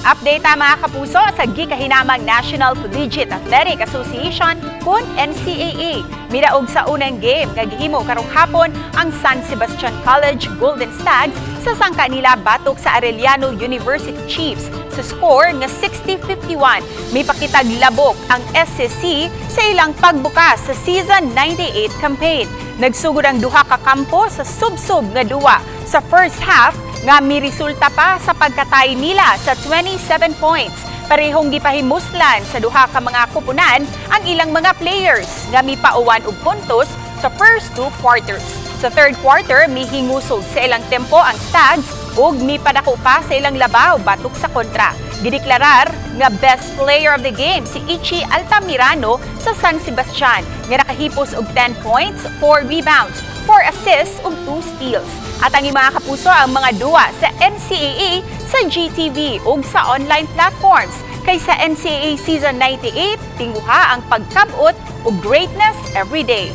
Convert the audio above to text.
Update ta, mga kapuso, sa gikahinamang National Collegiate Athletic Association kun NCAA. Midaog sa unang game nga gihimo karong hapon ang San Sebastian College Golden Stags sa sangka nila batok sa Arellano University Chiefs sa score nga 60-51. Mipakitag labok ang SCC sa ilang pagbukas sa Season 98 campaign. Nagsugod ang duha ka kampo sa subsob nga duwa sa first half nga miresulta pa sa pagka-tie nila sa 27 points. Parehong gipahimuslan sa duha ka mga kupunan ang ilang mga players nga mipauwan og puntos sa first two quarters. Sa third quarter, mihingusog sa ilang tempo ang Stags ug mipadako pa sa ilang labaw batok sa kontra. Gideklarar nga best player of the game si Ichi Altamirano sa San Sebastian nga nakahipos og 10 points, 4 rebounds, 4 assists ug 2 steals. At ang mga kapuso, ang mga duwa sa NCAA sa GTV ug sa online platforms. Kay sa NCAA Season 98, tinguha ang pagkabot ug greatness every day.